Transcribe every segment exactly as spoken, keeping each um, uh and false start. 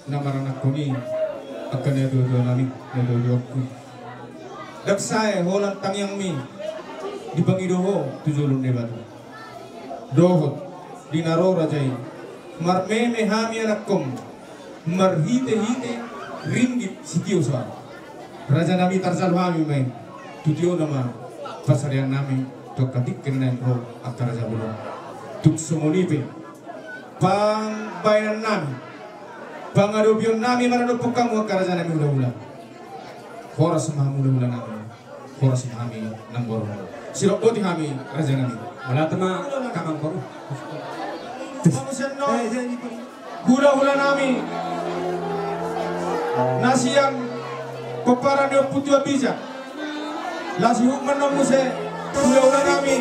na maranakon i, angka natuatua nami, natuatuangku. Ndang sae holan tangiangmi dipangido ho tu jolo ni Debata. Dohot di na ro raja i, marmeme hami anakkonmu marhitehite ringgit sitio soara. Raja nami, tarjalo hami ma i, tu tiona ma pasarian nami tu angka tingki na naeng ro angka raja bolon. Tung songon i pe pambahenan nami, pangadopion nami maradophon hamu angka raja nami hulahula. Horas ma hamu hulahula nami. Horas ma hami namboru. Sirok boti hami raja nami. Mauliate ma amangboru. Hulahula nami na sian pomparan ni Ompu Tuan Bijak. Laos huhut ma annon muse hulahula nami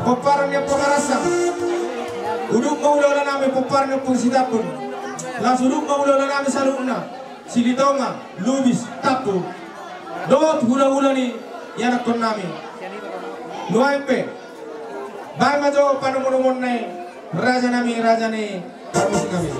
pomparan ni Ompu Marasa. Huhut ma hulahula nami pomparan ni Ompu Sitambun. Laos huhut ma hulahula nami saluhutna. Silitonga, Lubis, Tampubolon, dohot hulahula ni ianakkon nami. Nuaeng pe baen ma jo panomunomuonna i, raja nami, raja ni parmusik nami.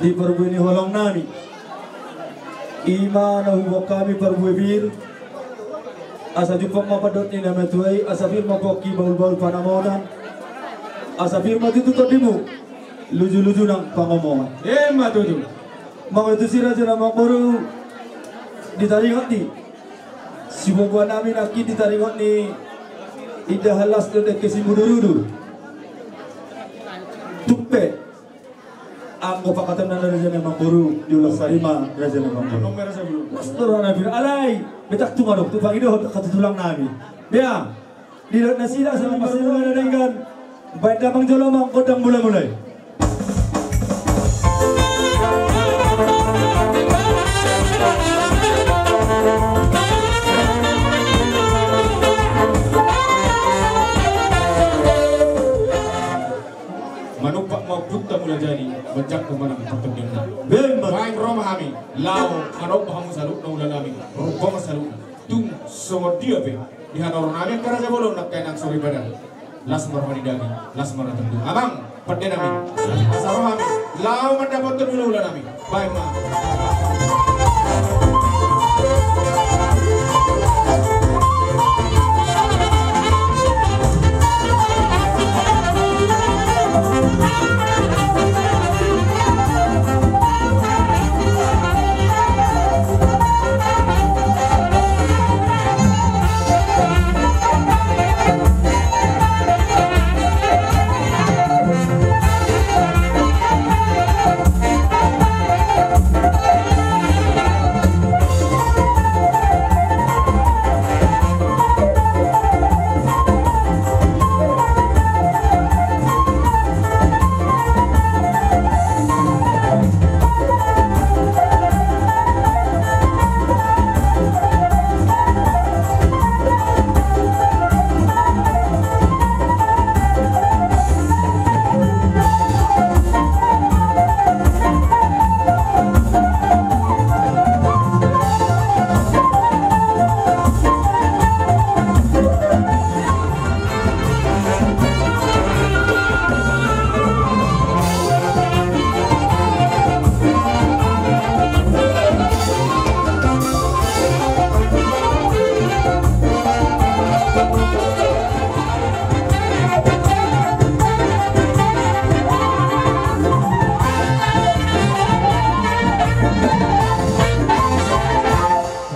Di parbue ni holong nami, i ma na huboan hami parbue pir. Asa jumpang ma pandok ni na matua i, asa pir ma pongki bahulbahul panamotan, asa pir ma tutu tondimu lujuluju nang pangomoan. Ima tutu. Mangalusi raja na mamboru, di taringot ni siboan nami nangkin, di taringot ni indahan las dohot dengke simudurudur. Tung pe anggo pangkataion na raja na mamboru, diulos sari ma raja na mamboru. Las do roha nami, alai betak tung adong tu pangidohon angka tulang nami. Bea, didok nasida asa mamboru na denggan, baen damang jolo ma gondang mulamula i. Manumpak ma ompunta Mulajadi, manjangkon ma nang partondionna. Baen ro ma hami laho manomba hamu saluhutna ula nami, ro ma saluhutna. Tung songon dia pe di hanaroron nami angka raja bolon, nangkaningan soripada. Las ma roha ni daging, las ma roha ni tulang. Amang pande nami, asa ro hami laho mandapothon ulaula nami. Baen ma.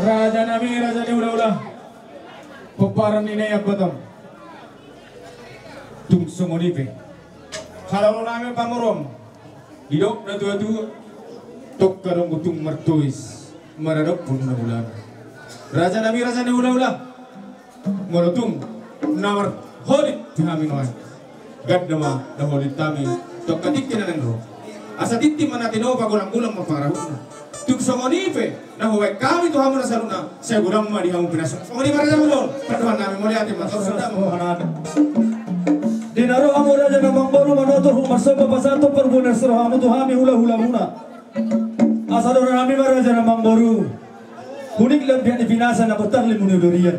Raja nami, raja ni ulaula. Pomparan ni na i Ambaton. Tung songon i pe, hanaroron nami pamoruon, didok natuatua, tongka do tung martois maradophon ulaula. Raja nami, raja ni ulaula, molo tung na marholit di hami nuaeng, ganda ma na holit hami tongka tingki na naeng ro. Asa tintin ma na tinopa, golanggolang ma pangarahutna. Tung songon i pe na hubaen hami tu hamu na saluhutna, sai godang ma di hamu pinasuna. Songon i ma raja bolon, pandohan nami, mauliate ma. Di na ro hamu raja na mamboru manoto, marsomba pasahathon parbue na siroha hamu tu hami hulahulamuna. Asa dohonon nami ma raja na mamboru, hunik lam biak ni pinasa, na bontar lim ni dorian.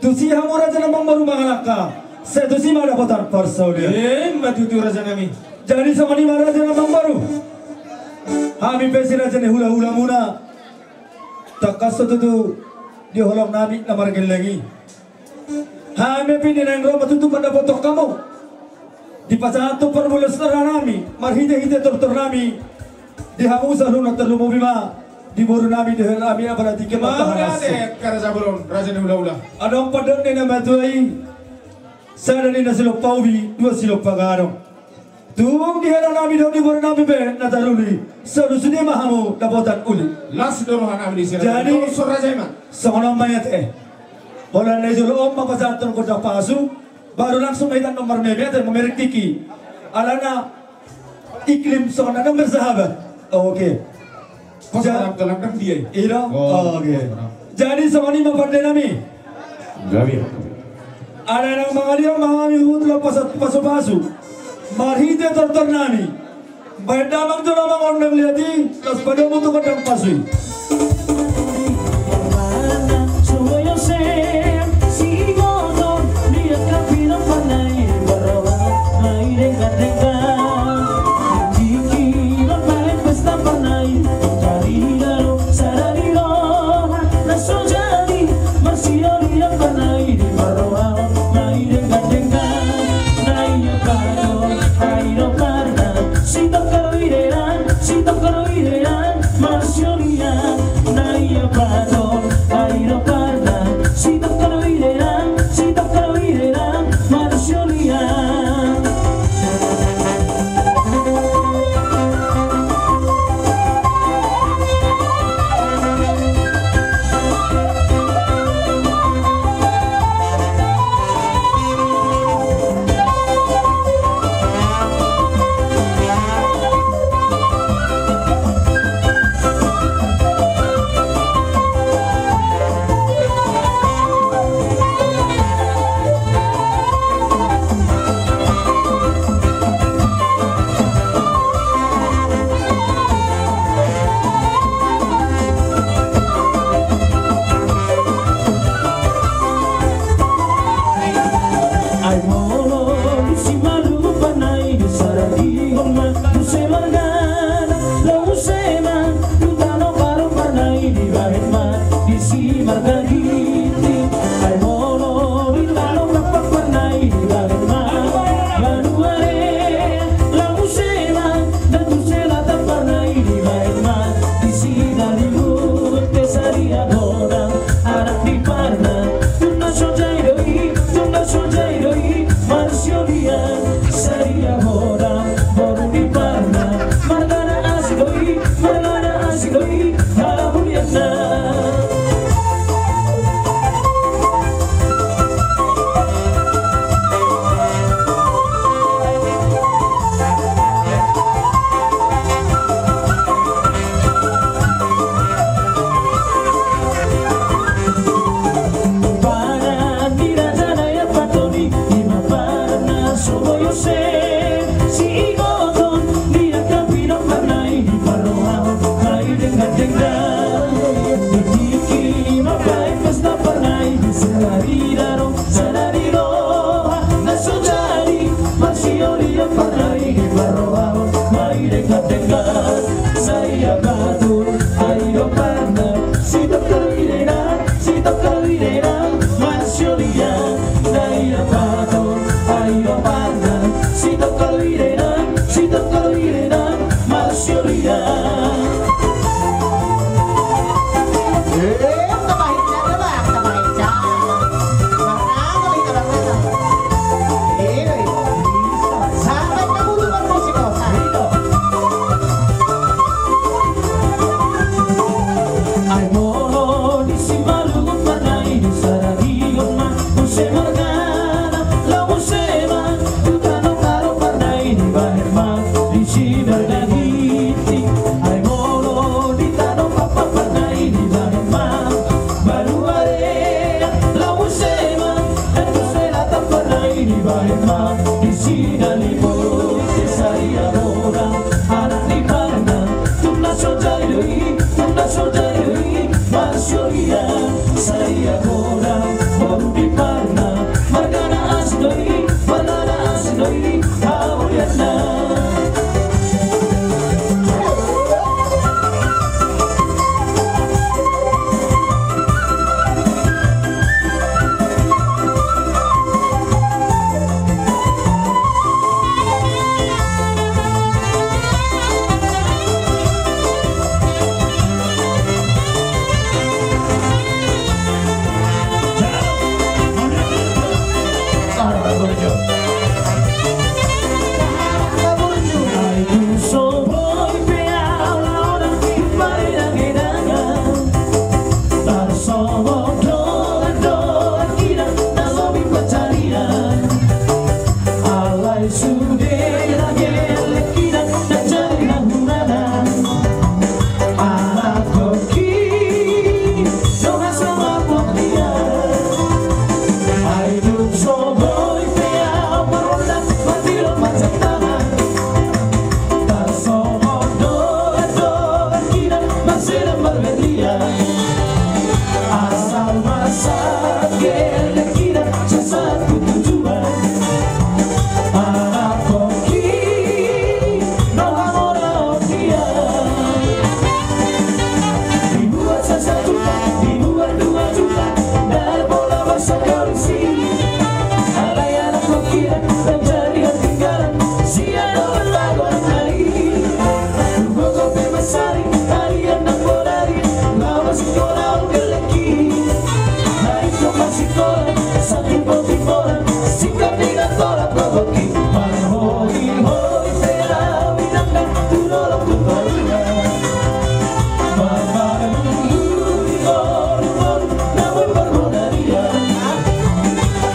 Tusi hamu raja na mamboru mangalangka, sai tusi ma dapotan parsaulian. Ima tutu raja nami. Jadi songon i ma raja na mamboru, hami pe si raja ni hulahulamuna, tangkas do tutu di holong nami na margelleng i. Hami pe di na naeng ro ma tutu mandapothon hamu, dipasahat tu parbue las ni roha nami marhitehite tortor nami di hamu saluhutna, tarlumobi ma di boru nami dohot hami, apala tingki ma. Mauliate, raja bolon, raja ni ulaula. Adong pandok ni na matua i, sada ni na silompa ubi, dua silompa gadong. Tung di hela nami dohot di boru nami pe na taruli, solu sude ma hamu dapotan uli. Las do roha nami di si raja. Jadi, songon on ma i ate. Holan na i jolo on ma pasahathon gondang pasu, baru langsung ma hita on marmeme ate, mamereng tingki. Alana iklim songon na naeng bersahabat. Oke. Pos ja- dalam dalam kan dia. Ira? Oh, oke. Pos dalam. Jadi songon i ma pande nami. Gabe. Alai naeng mangaliang ma hami huhut laho pasu-pasu marhite tortor nami. Baen damang jolo ma gondang liat i, laos padomu tu gondang pasu i.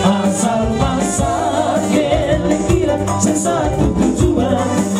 Asal masa gelek kira sesatu tujuan.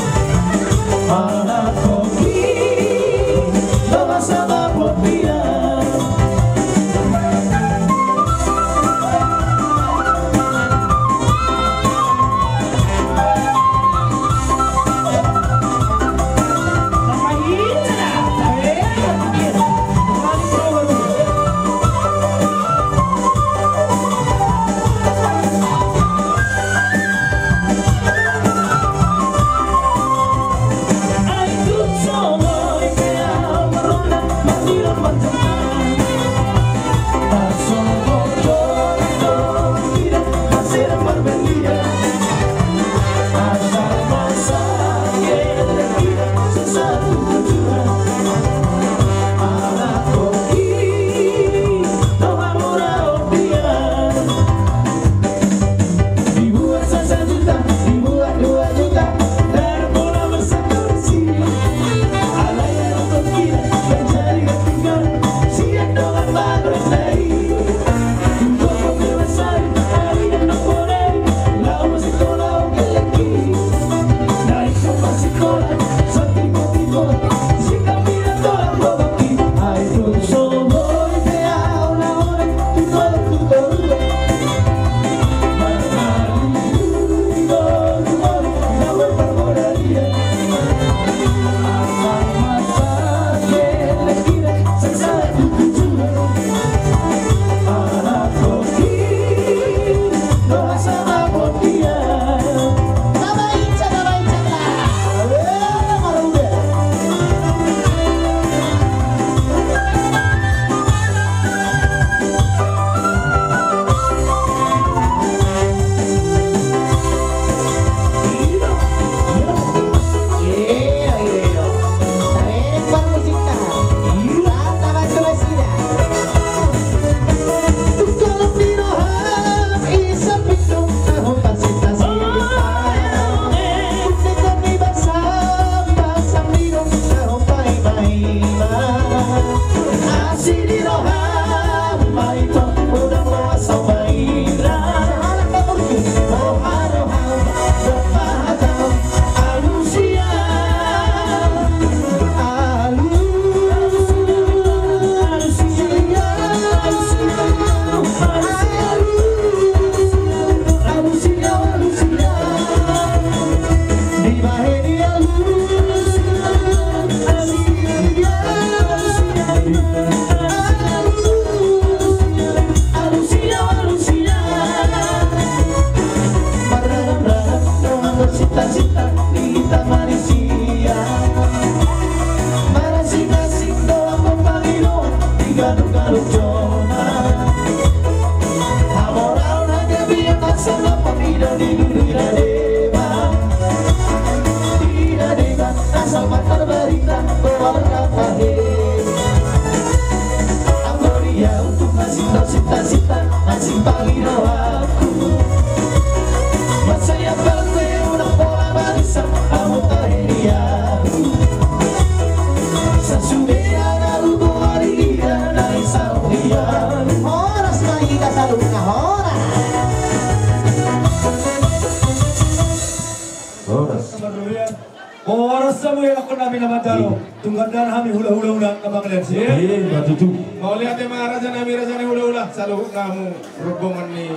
Horas hamu ianakkon nami na manjalo. Tung gandana hami hulahula unang na mangalean si. Iya, tutu. Mauliate ma raja nami, raja ni hulahula, saluhut hamu rombongan ni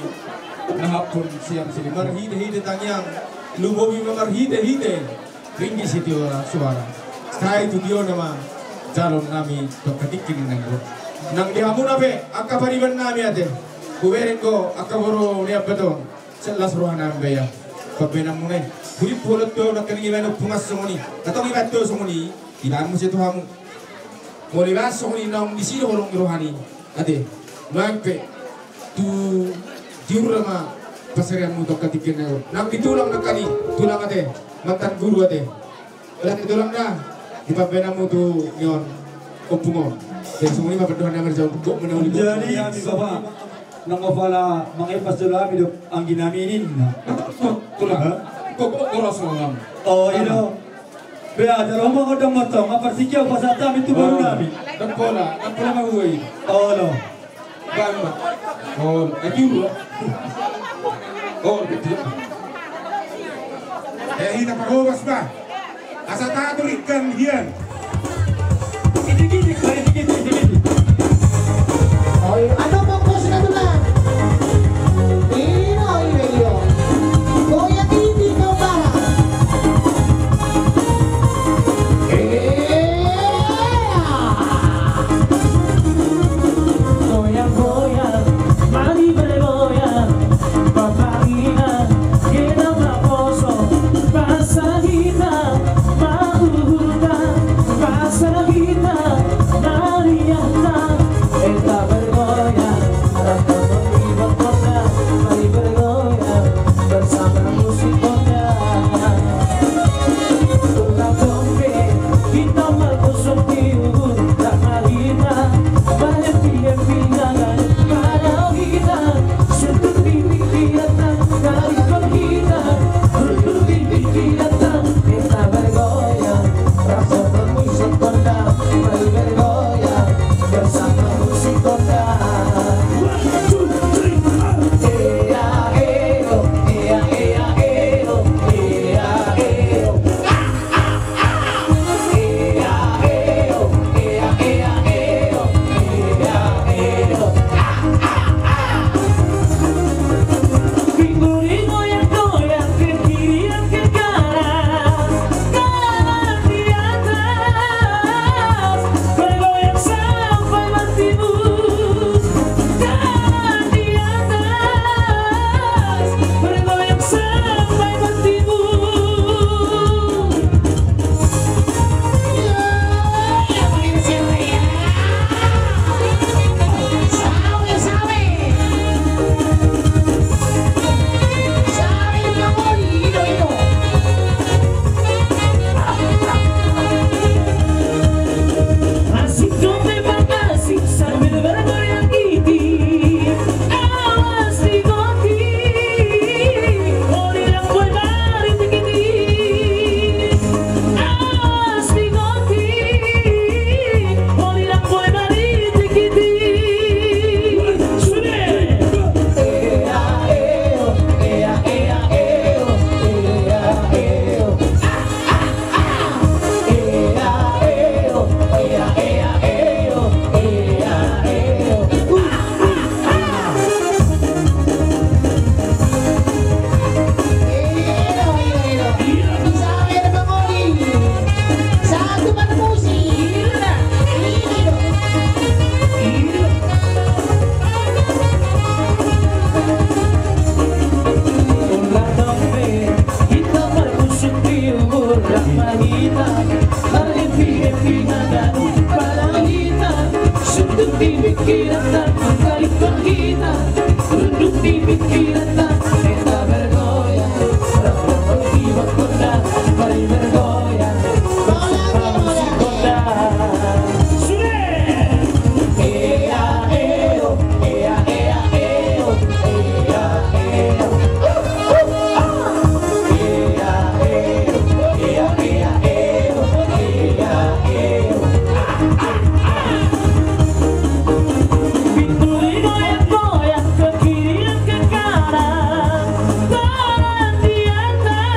na hampun sian sini. Marhitehite tangiang, lumobi ma marhitehite ringgit sitio suara. Sai tu tio nama calon nami tu angka tingki ni nanggo. Nang di hamuna pe angka pariban nami ate. Hubereng do angka boru ni Ambaton. Sian las roha nami baya. Pambahenanmuna i. Hurimpu holong tu ahu nangkaning ibaen ompung an songon i. Antong ibaen tu ahu songon i. Ibaen muse tu hamu. Molo ibaen songon i naung disi do holong ni roha ni. Ate. Nuaeng pe. Tu jur ma pasarianmu tu angka tingki na on. Nang di tulang nangkaning. Tulang ate. Mantan guru ate. Ulang di tulang da. Di pambahenanmu tu ni on. Ompung on. Jadi songon i ma pandohan nami marjabu gok menauli gok. Jadi hami bapa. Nang apala mangepas jolo hami do anggi nami ninna. Tulang. Hah? Gok gok boros ngomong. Oh, i do. Bea, jalo ma godang motong, apa siki au pasat hami tu boru nami. Dang pola, dang pola ma gue. Oh, lo. Bamba. Oh, ayo. Oh, gitu. Eh, hita parhobas, bah. Asa tatur ikan hian. Itik-itik, itik-itik, itik-itik. Oi, ano bongkos na tulang. Ino, ino, ino. Goyang itik kau bara. Eh. Goyang, goyang, mari bergoyang. Paparingan, genap naposo, pasahita, mauhuta, pasahita, mariahta, eta bergoyang, rata mengibak kota, mari bergoyang, bersama musik kota. Tulang tompe, hita margosok di uhur, rap ma hita, ba-happy-happy na ganup, parau hita, suntuk di pingkiranta, galingkon hita, runduk di pingkiranta, hita bergoyang, rasa bermusik kota, mari bergoyang, bersama musik kota. One, two, three, four. Ea, eo, ea, ea, eo, ea, eo. Tangan di atas, bergoyang sampai bertimbun. Iya, iya, pakai mesin, ya. Sawe, sawe. Sawe, Bang Oli, ido, ido. Asik dong, memang asik. Sambil bergoyang itik, awas di got i, molo dang boi maritik itik. Awas di got i, molo dang boi maritik itik. Sude. Ea, eo, ea, ea, eo, ea, eo. Hita marmusik di uhur, rap ma hita, marhappy-happy na ganup, parau hita, suntuk di pingkiranta, galingkon hita, runduk di pingkiranta, hita bergoyang, rap-rap di bakkonda, mari bergoyang, bersama musik kota. Sude! Pinggul i goyang-goyang, ke kiri dan ke kanan, tangan di atas,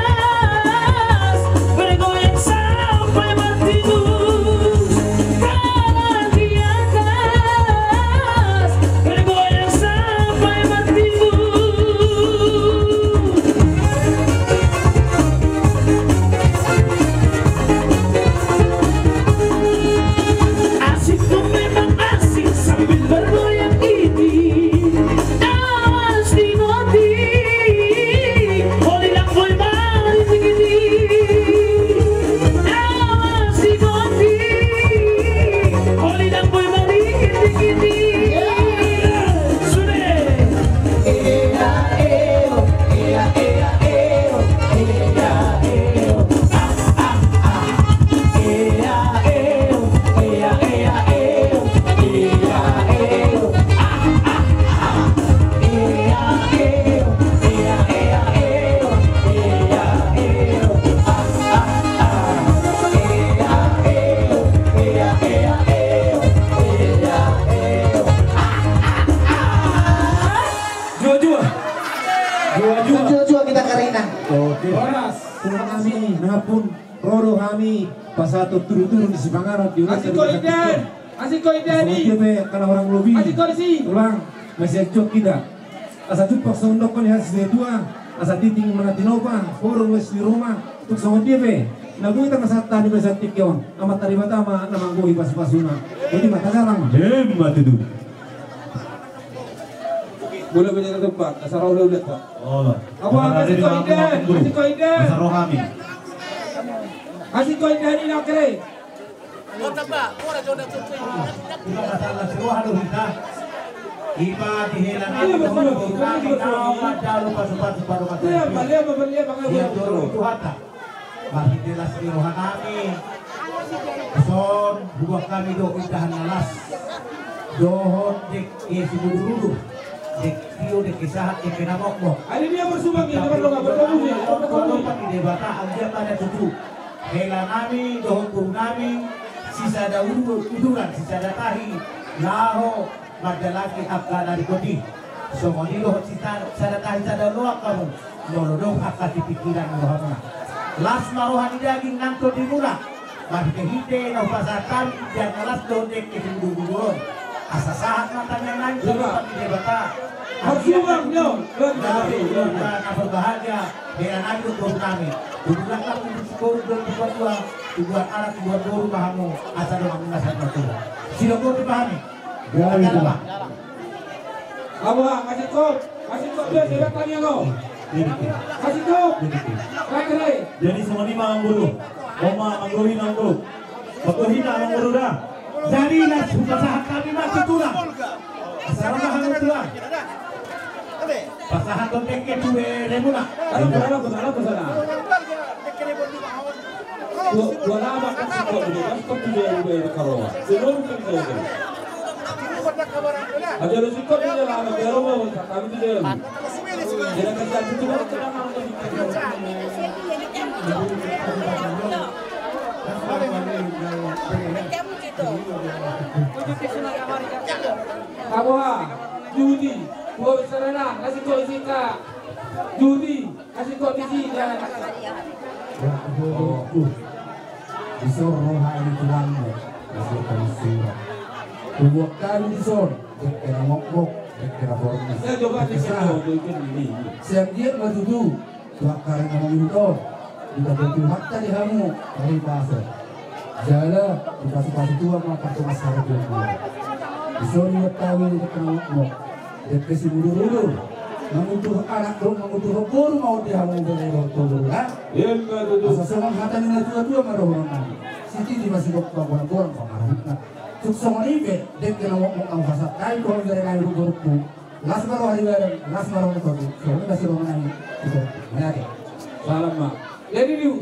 Ro do hami pasahat turu-turu ni sipanganon di ulaon. Asing ko indahan. Asing ko indahan i. Songon dia pe angka na hurang lobi. Asing ko disi. Tulang, masianjuan hita. Asa jumpang songon dohonon ni hata ni situa-tua, asa tingting ma na tinopa, boru ma sian ruma, tung songon dia pe na boi tapasahat hami pasahat tingki on, Amanta Debata ma na manggohi pasu-pasuna. Jadi ma tajalang. Emma tutu. Mula bini na tumpak, asa ro uliat, Pak. Olo. Apa, asa ro hami. Asa ro hami. Ima masalah si roha do hita. Ima di hela nami, pasu-pasu, pasu-pasu. Marhite las ni roha nami. Dison huboan hami do indahan na las. Dohot dengke simudur-udur. Dengke tio, dengke sahat, dengke na mokmok. Adi dia bersumang, dia berdoa, berdoa, berdoa. Di Debata, anggiat ma na tutu. Hela nami dohot boru nami, sisada udur, uduran, sisada tahi, laho mandalangi angka na dengke i. Songon i dohot sisada, sada tahi, sada loak hamu, molo dong angka sipikiran ni rohamuna. Las ma roha ni daging nang tondimuna, marhite-hite na hupasahat hami indahan na las dohot dengke simudur-udur on. Asa sahat ma tangiang nami tu Debata. Anggiat ma tutu. Gabe keluarga na berbahagia. Hela nami dohot boru nami. Tuburan nami tu sikoru dohot tu patua, tuburan anak, tuburan boru ma hamu, asa dohot hamu na sahat martua. Sidok boru ma hami. Gabe. Apa, kasih kop, kasih kop dia, dia tanya lo. Kasih kop. Kasih. Jadi songon i ma, Amang Boru. Oma, Amang Boru, Amang Boru. Patuhina, Amang Boru, da. Jadi na hupasahat hami ma tu tulang. Asa ro ma hamu tulang. Pasahathon dengke tu beremuna. Alah, alah, alah, alah. Dua, dua nama kan singkot di bebas, kan tu jalan, dua ini karoa. Dua nama kan jalan. Aja ada singkot di jalan, aja ada mau, kami tu jalan. Jadi kan satu tu kan tenang. Kamu ha, Judi, dua besar na, kasih kau isi, Kak. Judi. Kasih kau isi, ya. Ya, oh, uh. Dison roha ni tulangmu, dison kami surat. Tubuan kami dison, dengke na mokmok, dengke na pormis. Ya, coba dengke na mokmok, dengke na mokmok. Sian dia ma tutu, tu angka ari na mangihut on, dipatupa Tuhanta di hamu, ari paso. Jala, dipasu-pasu Tuhan ma partongas harajaon. Dison dibuat tahu ini dengke na mokmok. Dengke simudur-udur. Mangunduhon anak dohot mangunduhon boru ma on di hamu bere dohot boru, ha? Emma tutu. Asa songon hata ni na tua-tua ma dohonon nami. Sititi ma sigompa, bolang-bolang pangarahutna. Tung songon i pe, dengke na mokmok na hupasahat hami tu hamu bere nami dohot borungku. Las ma roha ni badan, las ma roha ni tondi. Songon i ma sidohonon nami tu borungku. Mauliate. Salam ma. Jadi, Yu.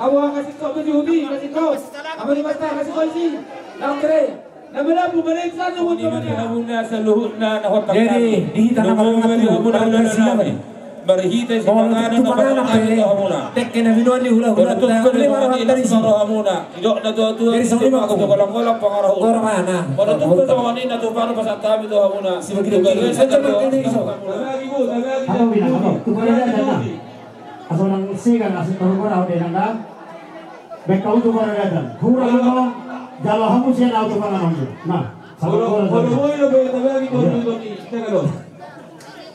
Abu, kasih kau baju hoodie, kasih kau. Apa di mata, kasih kau isi. Nang kere. Jadi, di hita na marhite sipanganon na pasahat hami tu hamuna. Dengke na binoan ni hulahulanta, lima rohanta disi. Jadi songon i ma. Molo tung pe songon i na tumpang pasahat hami tu hamuna. Asa unang sigan, asa taruhon au denang da. Baen hamu tu paradaton. Hurang do, jalo hamu sian au tu panganon. Nah, molo, molo boi do, boi tabagi tu.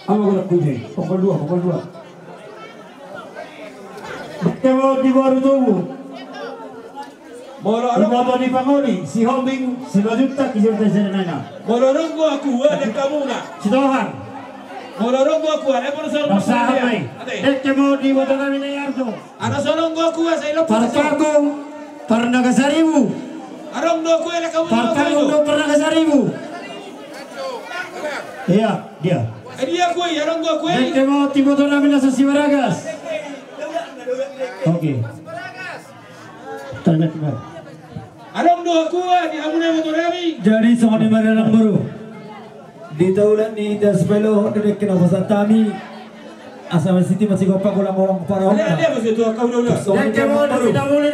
Ama gulak putih, pokol dua, pokol dua. Dengke ma on di boru tubu. Molo adong, iboto ni pangoli, Sihombing, Simanjuntak, Simanjuntak, Simanjuntak. Molo adong goa kua, dengke hamuna. Sitohang. Molo adong goa kua, dengke ma on di boto nami Naiarjo. Adong do kua, sai lompa. Partagung, Parnagasaribu. Adong do kua, dengke hamuna. Partagung do Parnagasaribu. Iya, dia. Eh, dia kua, adong do kua. Dengke ma on di boto nami na Sibaragas. Oke. Adong do kua di hamuna boto nami. Jadi songon i ma, Amang Boru. Di taulak ni hita sipailohot do dengke na pasahat hami. Asa masiti masigompa, bolang-bolang pangarahutna. Dengke ma on di hamuna boru.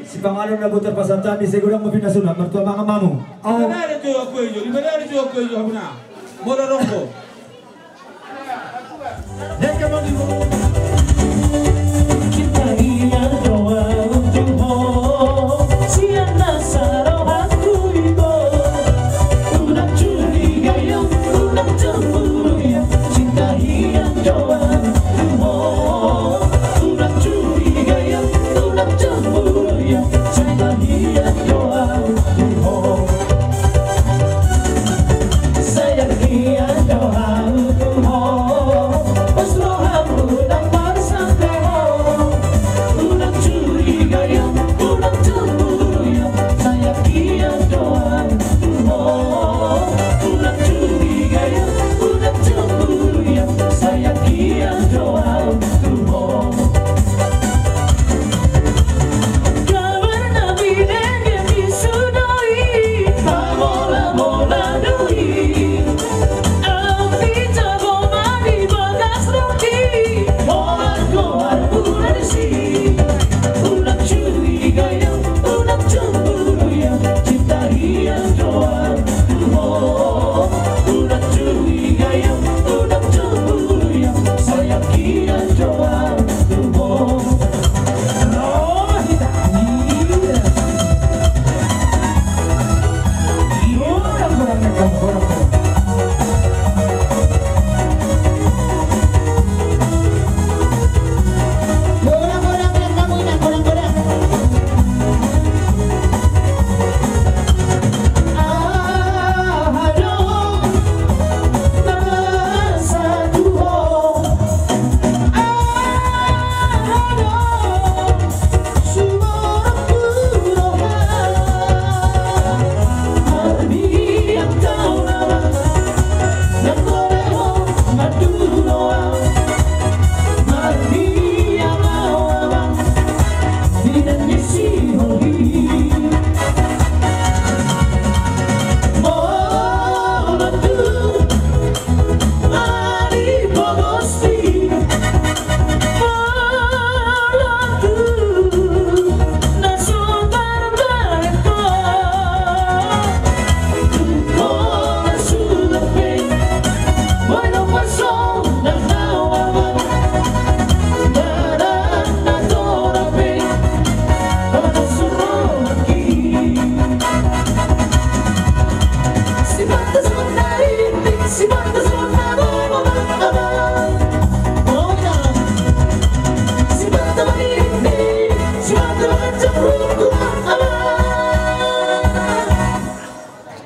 Sipanganon na boi tarpasahat hami, sai godang ma pinasunna, martua mangan ma hamu. Au. Molo adong do. Dengke ma on di. Kita lihat doa untuk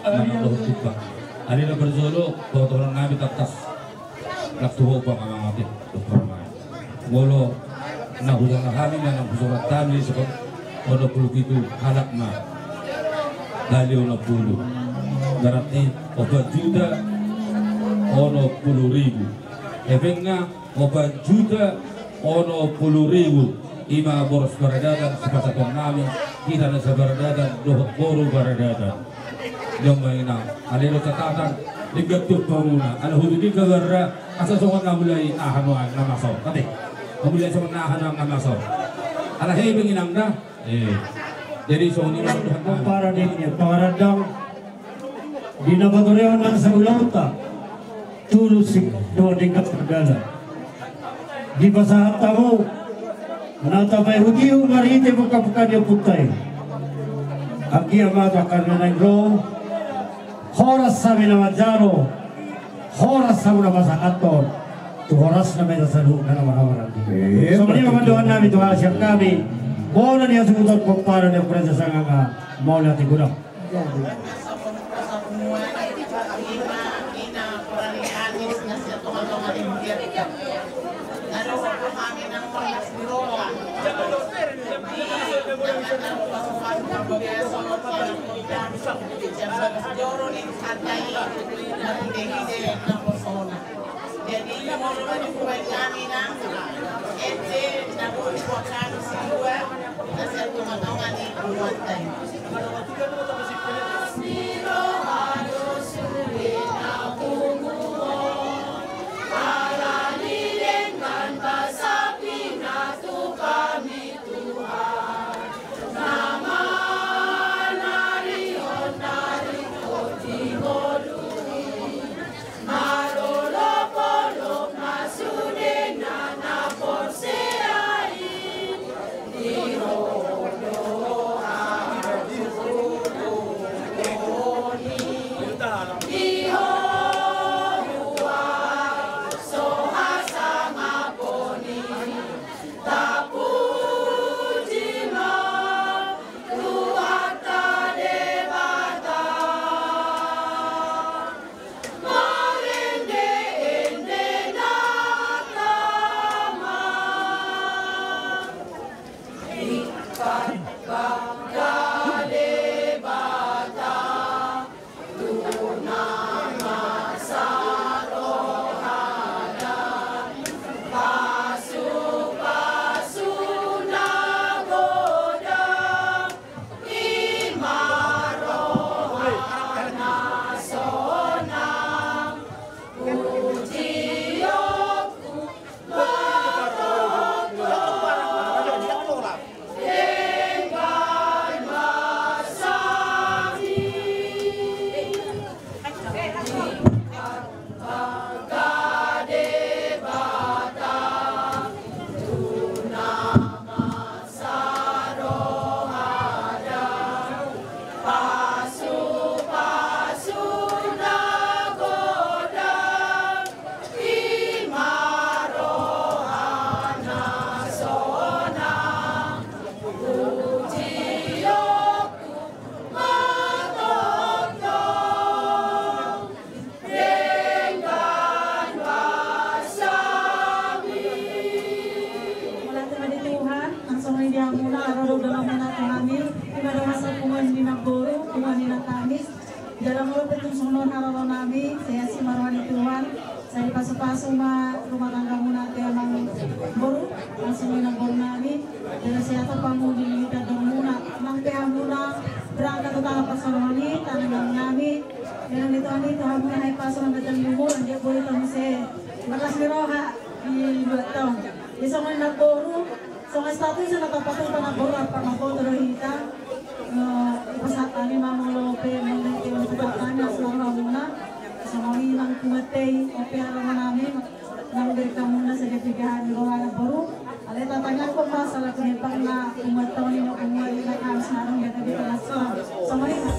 Manang dohot tumpang. Alai na parjolo, pahot-pahoton nami tangkas. Nang tu ho pangalaman i, tu pangalaman. Molo na hujalo hami, na nang husurat hami, so onom pulu pitu halak ma. Hali onom pulu. Berarti opat juta onom pulu ribu. Efekna, opat juta onom pulu ribu. Ima boros paradaton, sipasahaton nami, hita na saparadaton, dohot boru paradaton. Jomma inang, alai do catatan, denggan tu hamuna, ala huduk i kabarra, asa songon na mulai aha nuaeng na masa on, ate. Na mulai songon na aha nuaeng na masa on. Ala hepeng inang da, eh. Jadi songon i ma Tuhan. Pomparan i, pomparan dang. Di na paturehon nang saulaonta, tulus i dohot denggan sahagala. Dipasahat hamu na tapaihut-ihut marhite buka-buka ni ompunta i. Anggiat ma tu angka na naeng ro, horas hami na manjalo, horas hamu na pasahathon, tu horasna ma hita saluhutna na marhahamaranggi. Songon i ma pandohan nami tu hasian hami, bona ni hasuhuton pomparan ni Ompu Raja Sanganga, mauliate godang. Jadi, molo na dihubai nami nang ende na boi huangkanu silua na sian tonga-tonga ni punguanta i. Mauliate ma di Tuhan, langsung ma di hamuna, haroro do hamuna tu hami, ima do masa punguan ni namboru, punguan ni natamis, jala molo pe tung songon on haroro nami, sai asi ma roha ni Tuhan, sai dipasu-pasu ma rumah tanggamuna ate amangboru, langsung ma di namboru nami, jala sai hatop hamu di tanganmuna, nang pe hamuna, berangkat tu tangan parsaoran i, tangan nami, Nang di toni tu hamuna hahipason na ganjang ni umur, anggiat boi hamu muse marlas ni roha di luat on. Di songon i namboru, songon status na tapatupa namboru, apa na foto do hita. Eh, pasahat hami ma molo pe molo pe pasahat hami, las ni roha hamuna. Songon i nang punguanta i, ope ala roha nami. Nang bere hamuna sadia piga hami roha namboru. Alai tatangiangkon ma sahala tu hepeng na punguan toni na punguan ni natamis na adong di hita di tengah. Songon i ma.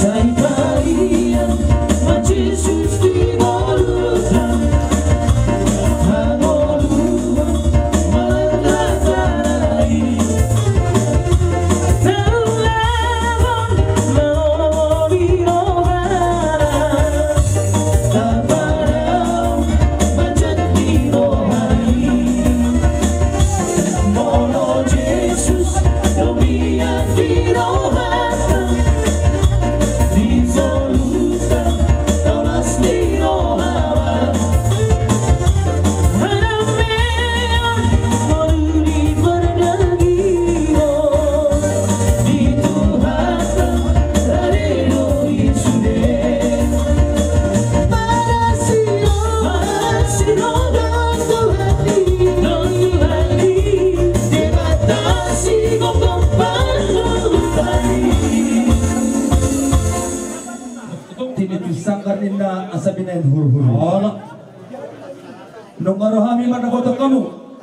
Sai paria ma Jesus di ngoluna. Tiniti sanggar ninna asa binahen hurhur. Olo. Nunga ro hami mandapothon hamu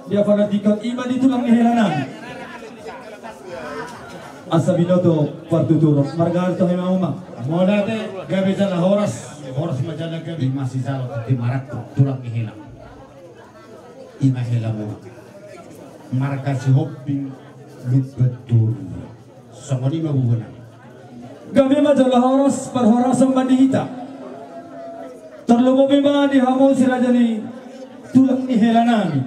di apala tingkos i ma di tulang ni hela nami. Asa binoto partuturon marga arto hema uma. Mauliate, gabe jala horas. Horas ma jala gabe. I ma sijalo di marangkup tulang ni hela. I ma hela muna. Marga Sihombing Lumban Toru. Songon i ma bubuhan. Gabe ma jala horas parhorasan ma di hita. Tarlumobi ma di hamu si raja ni tulang ni hela nami.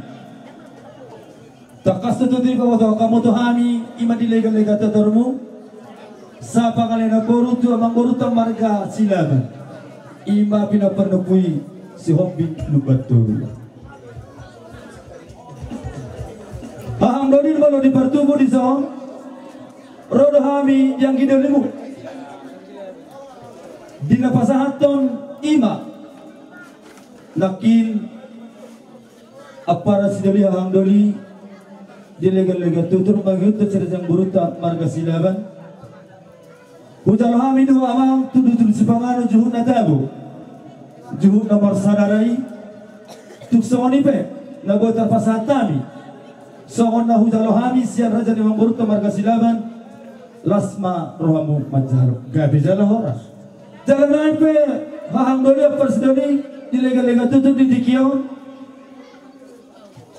Tangkas tutu dipaboto hamu tu hami i ma di leganlegan totormu. Sapangalengan boru tu amangborunta marga Silaban. I ma pinaparnompu i Sihombing Lumban Toru. Hahang doli molo di partubu dison. Ro do hami di anggi dolimu. Di na pasahathon i ma nangkin ampara sidoli hahang doli di leganlegan totor mangihut tu si raja ni amangborunta marga Silaban. Hujalo hami do amang tudutudu sipanganon juhut na tabo, juhut na marsadara i. Tung songon i pe na boi tarpasahat hami songon na hujalo hami sian raja ni amangborunta marga Silaban. Las ma rohamu manjalo. Gabe jala horas. Jala nai pe hahang doli ampara sidoli di leganlegan totor di tingki on.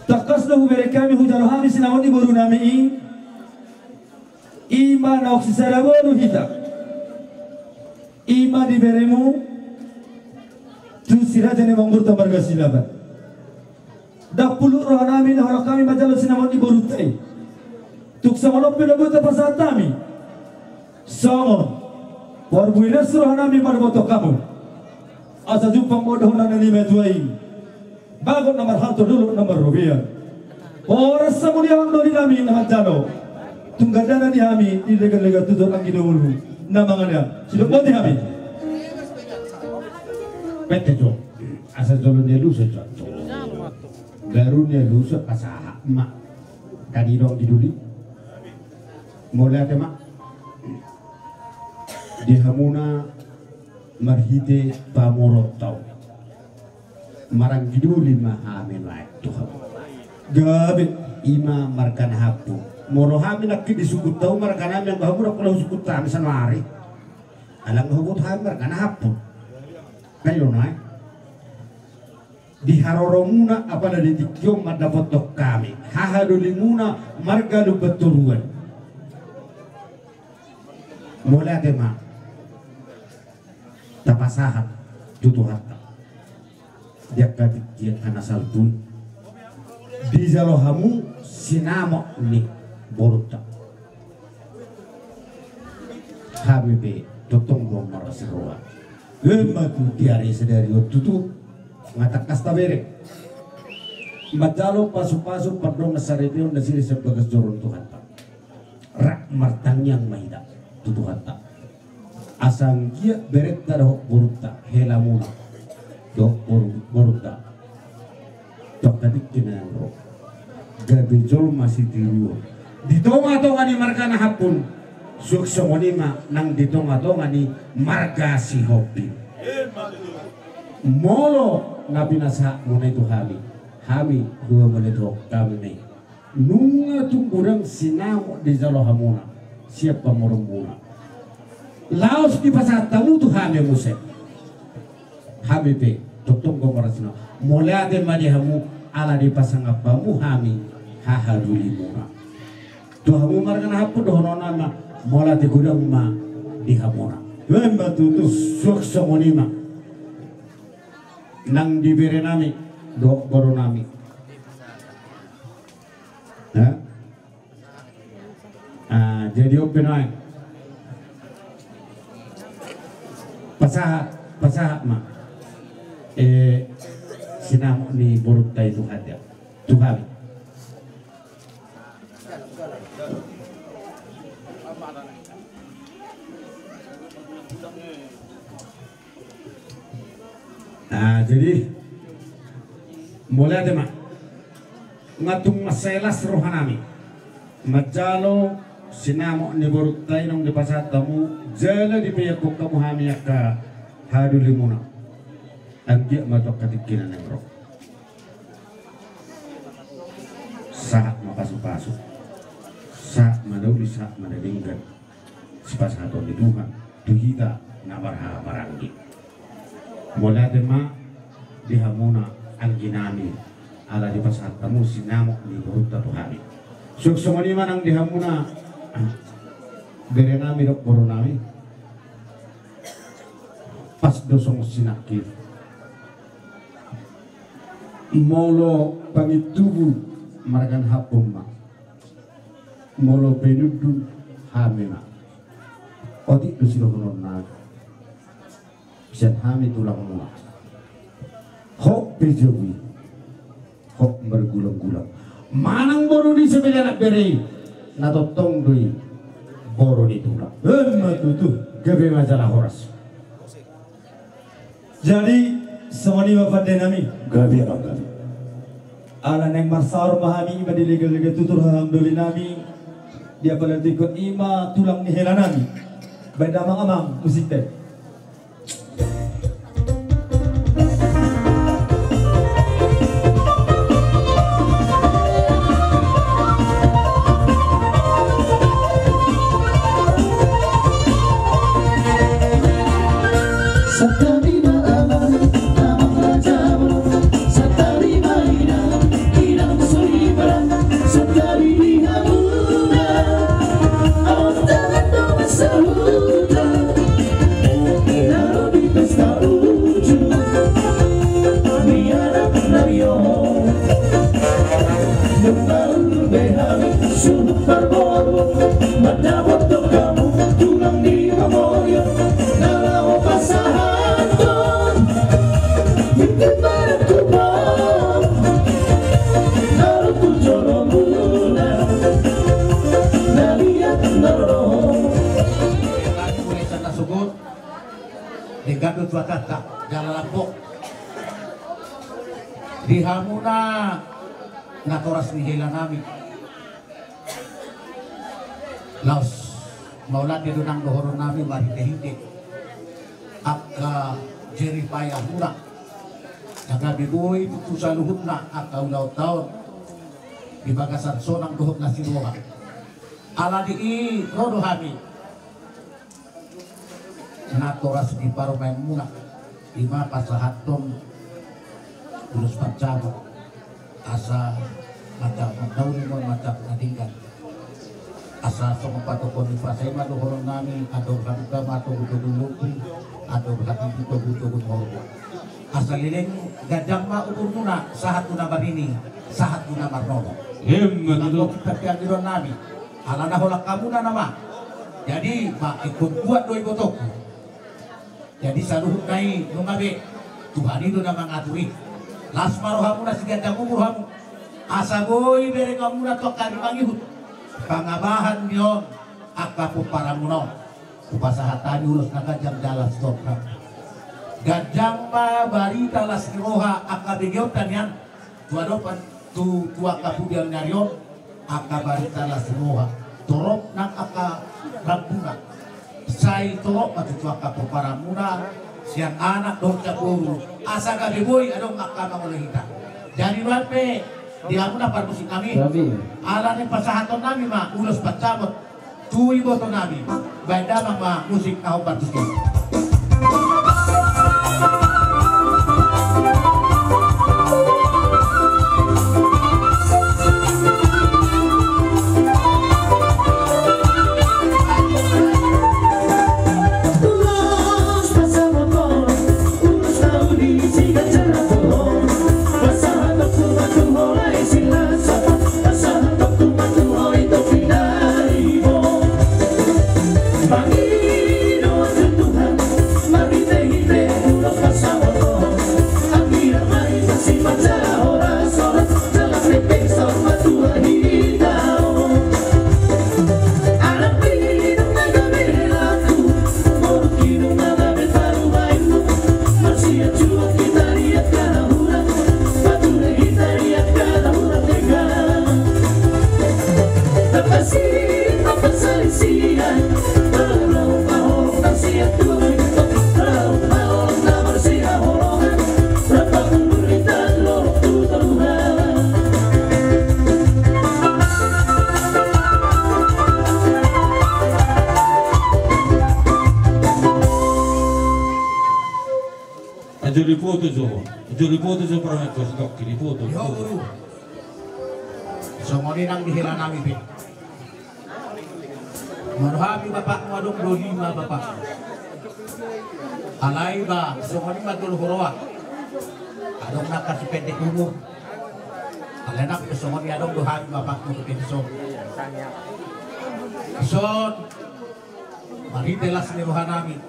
Tangkas do hubereng hami hujalo hami sinamot ni boru nami i. I ma naung sisada boru hita. I ma diberemu tu si raja ni amangborunta marga Silaban. Ndang pulut roha nami na holan hami manjalo sinamot ni borunta i. Tung songon on pe na boi tarpasahat hami songon parbue na las roha nami mandapothon hamu. Asa jumpang ma dohonon ni natuatua i. Bagot na marhalto, dolok na marrobean. Horas ma di hahang doli nami na manjalo. Tung gandana di hami di leganlegan totor anggi dolimu na mangalehon. Sidok boti hami. Pete jo. Asa jolo ni alusan jo. Baru ni alusan pasahat ma. Tadi dong di doli. Mauliate ma. Di hamuna marhite pamoruonta on. Maranggi doli ma hami lae tu hamu. Gabe. I ma marga na hamput. Molo hami nangkin di sungkunta on marga nami anggo hamu ndang pola husungkun hami saonari. Ala nunga huboto hami marga na hamput. Kan i do nai. Di haroromuna apala di tingki on mandapothon hami haha dolimuna marga Lumban Toruan. Mauliate ma. Tapasahat tu Tuhanta. Di angka tingki angka na salpu i dijalo hamu sinamot ni borunta. Hami pe tongtong do marlas ni roha. Emma tutu, di ari sadari on tutu nga tangkas tabereng manjalo pasupasu pardongan saripeon na sirisean bagas joro ni Tuhanta. Rap martangiang ma hita tu Tuhanta. Asa anggiat berenta dohot borunta, helamuna dohot boru, borunta. Tong tadingki na naeng ro gabe jolma sitiruon di tongatonga ni marga na hamput. Suang songon i ma nang di tongatonga ni marga Sihombing. Molo na pinasahatmuna i tu hami, hami dua melihat hami ma i. Nunga tung godang sinamot dijalo hamuna sian pamoruonmuna. Laos dipasahat hamu tu hami muse. Hami pe tongtong do marlas ni roha. Mauliate ma di hamu ala dipasangap hamu hami haha dolimuna. Tu hamu marga na hamput dohononna ma mauliate godang ma di hamuna. Emma tutu. Suang songon i ma nang di bere nami dohot boru nami. Nah. Ah, jadi on pe nuaeng. Pasahat, pasahat ma. Eh, sinamot ni borunta i tu hami. Tu hami. Nah, jadi Mauliate ma. Nga tung mansai las rohanami manjalo sinamot ni borunta i naung dipasahat hamu, jala dipaianghon hamu hami angka hadolimuna. Anggiat ma tu angka tingki na naeng ro. Sahat ma pasupasu, sahat ma na uli, sahat ma na denggan. Sipasahaton ni Tuhan tu hita na marhahamaranggi. Mauliate ma di hamuna angginami, ala dipasahat hamu sinamot ni borunta tu hami. Suang songon i ma nang di hamuna berenami dohot borunami. Pas do songon sinangkin. Molo pangintubu marganhaphon ma, molo pinundun hami ma. Otik do sidohononnami. Sian hami tulangmuna. Hot pe jabu i, hot margulanggulang. Manang boru ni sibere anak bere i, na tongtong do i boru ni tulang. Emma tutu. Gabe ma jala horas. Jadi songon i ma pandenami. Gabe ma, gabe. Ala naeng marsaor ma hami, i ma di legelega tutur hahamdolinami di apala tingkot, i ma tulang ni helanami. Baen damang amang musikta i. Santabi ma amang, amang raja, santabi ma inang, inang soripada, santabi di hamuna. Aut tangan do mansahuthon, na ro di pesta uju, mianak na ro. Dung maol be hami suhut parboru, mandapot do hamu tulang ni pamoruon, na laho pasahathon. Tingki partupa, na ro tu jolomuna, na liat na ro. Denggan do cuacanta jala lambok. Di hamuna natoras ni helanami, laos mauliate do nang dohononnami marhitehite angka jeripayahmuna na gabe boi tu saluhutna angka ulaonta on di bagasan sonang dohot las ni roha. Ala di i ro do hami natoras ni parumaenmuna, i ma pasahathon ulos pansabot, asa manjalo na uli ma manjalo na denggan. Asa songon patokhon ni pasa i ma dohononnami, andor halumpang ma togutogu lombu, andor habibi togutogu horbo. Asa leleng ganjang ma umurmuna, sahat tu na marini, sahat tu na marnono. Emma tutu. Mangkok kita pian di dohononnami. Alana holan hamuna nama. Jadi, ma, ingkon kuat do ibotongku. Jadi, saluhutna i nunga be, Tuhan i do na mangatur i. Las ma rohamuna, siganjang umur hamu. Asa boi berengonmuna tu angka ari mangihut pangabahan ni on angka pomparanmuna on. Hupasahat hami ulos na ganjang jala las ni roha. Ganjang ma barita las ni roha angka begeonta nian. Tu adopan tu, tu angka pudian ni ari on, angka barita las ni roha. Torop nang angka rambuna. Sai torop ma tu, tu angka pomparanmuna, sian anak dohot sian boru. Asa gabe boi adong angka mangoloi hita. Jadi nuaeng pe di hamuna parmusiknami. Alani pasahatonnami ma ulos pansabot tu ibotonami. Baen damang ma musik na hombar tusi. Foto jo. Jo di foto jo, parangan jo, stok di foto. Songon i nang di hela nami pe. Molo hami bapakmu adong do lima bapak. Alai ba songon i ma jolo huroha. Adong na kasi pendek umur. Alai nang pe songon i adong do hami bapakmu tu pensiun. Son. Marhite las ni roha nami,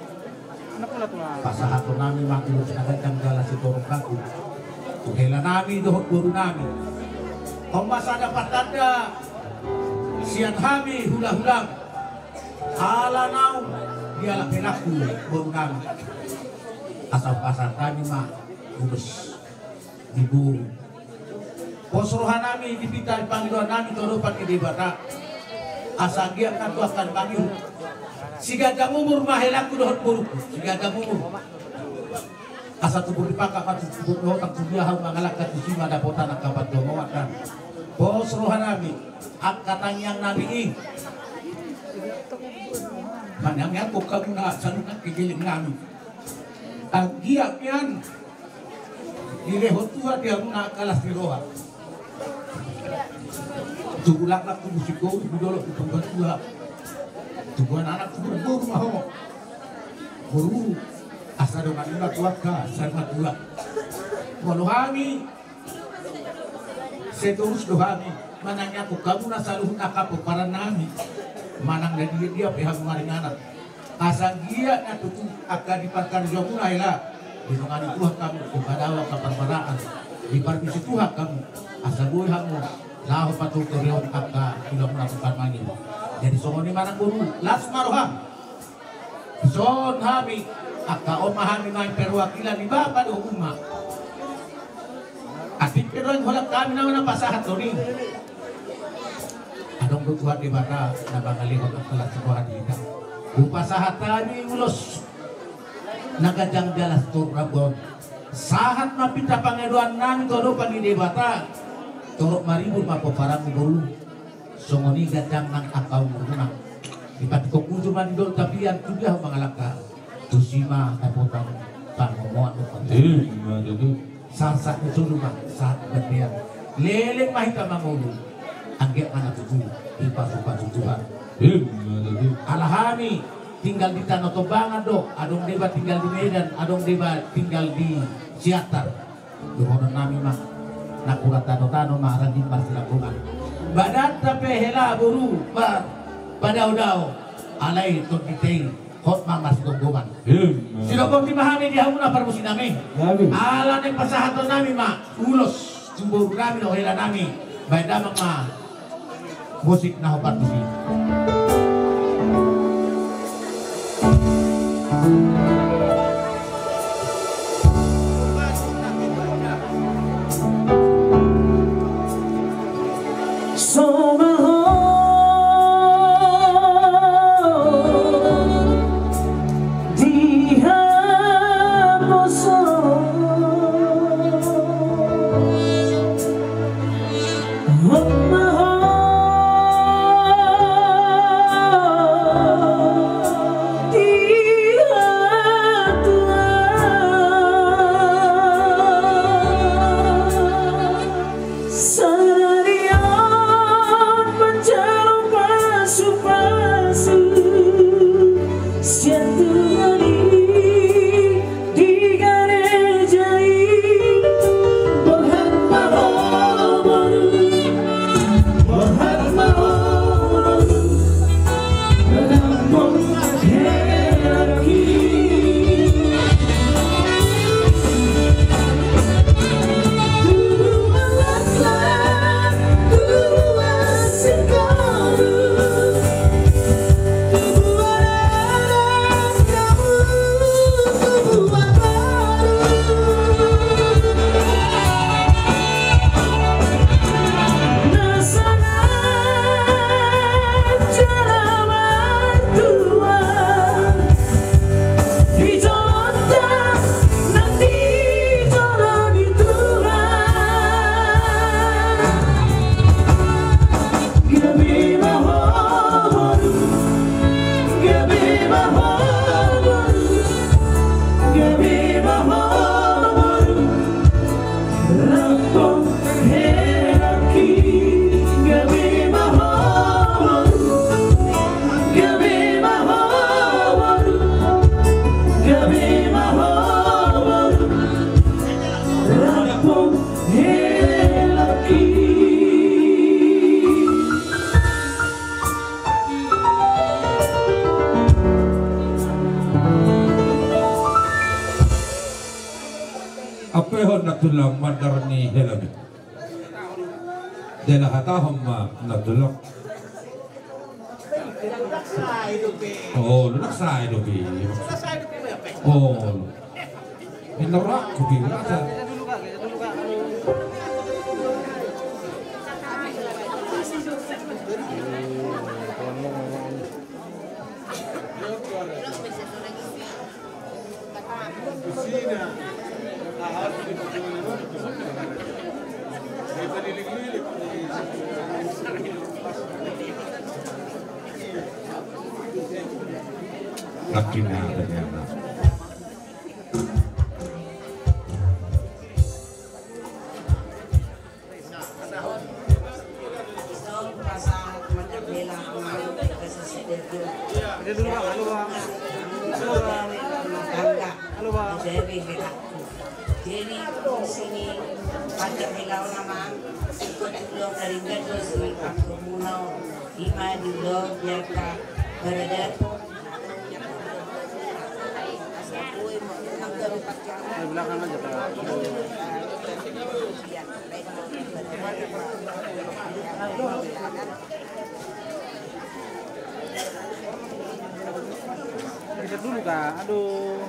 pasahaton nami ma ulos na ganjang jala sitorop bagu tu hela nami dohot boru nami. On ma sada patanda sian hami hula-hulam. Ala naung dialap helangku boru nami. Asa pasahat hami ma ulos di boru. Pos roha nami di pita ni pangidoan nami tu adopan ni Debata. Asa anggiat na tu angka na mangihut. Siganjang umur ma helangku dohot boruku. Siganjang umur. Asa tubu di pangka ma tubu di hotang tu dia hau mangalangka tusi ma dapotan angka pandomoan. Pos roha nami. Angka tangiang nami i. Manangiangkon hamu na saluhutna kegeleng nami. Anggiat nian dilehon Tuhan di hamuna angka las ni roha. Tubu laklak tubu singkoru, tubu dolok tubu matua. Tubu anak tubu boru ma ho. Boru asa dongan muna tu angka saur matua. Molo hami seterus do hami manangiangkon hamu na saluhutna angka pomparan nami. Manang na dia-dia pe hamu maringanan. Asa anggiat na tutu angka di pangkarjaon muna hela, didongani Tuhan hamu, dipadaohon angka parmaraan, diparmisi Tuhan hamu, asa boi hamu laho patuturehon angka tulang muna tu parmangin. Jadi songon i ma nang boru, las ma roham. Son hami, angka on ma hami main perwakilan ni bapa dohot uma. Atik pe do holan hami nama na pasahathon i. Adong do Tuhan Debata na mangalehon angka las ni roha di hita. Hupasahat hami ulos na ganjang jala sitorop bagu on. Sahat ma pita pangidoan nami tu adopan ni Debata. Torop maribur ma pomparanmu boru. Songon i ganjang nang angka umurmuna. Dipatikok uju ma di dolok tapian tu dia ho mangalangka. Tusi ma dapotan pangomoan dohot pangomoan. Ima tutu. Sahat-sahat ni solu ma sahat ni bontean. Leleng ma hita mangolu. Anggiat ma na tutu dipasupasu Tuhan. Ima tutu. Ala hami tinggal di Tano Tombangan do, adong deba tinggal di Medan, adong deba tinggal di Siantar. Dohonon nami ma, napuran tano-tano ma rangging marsilanggongan. Badanta pe hela boru marpadao-dao, alai tondinta i hot ma marsigomgoman. Sidok boti ma hami di hamuna parmusi nami. Ala naeng pasahaton nami ma ulos tu boru nami dohot hela nami. Baen damang ma musik na hombar tusi. Tulang mandar ni hela be. Jala hatahon ma na tulang. O, lunak sae dope. O. Inna rakku bi rasa. Laki na, laki na. Jadi di sini pakai hilau nama ikut dulu dari gadus di kampung Munau, di maju lo biar tak berada. Di belakang aja, Pak. Geser dulu, Kak. Aduh.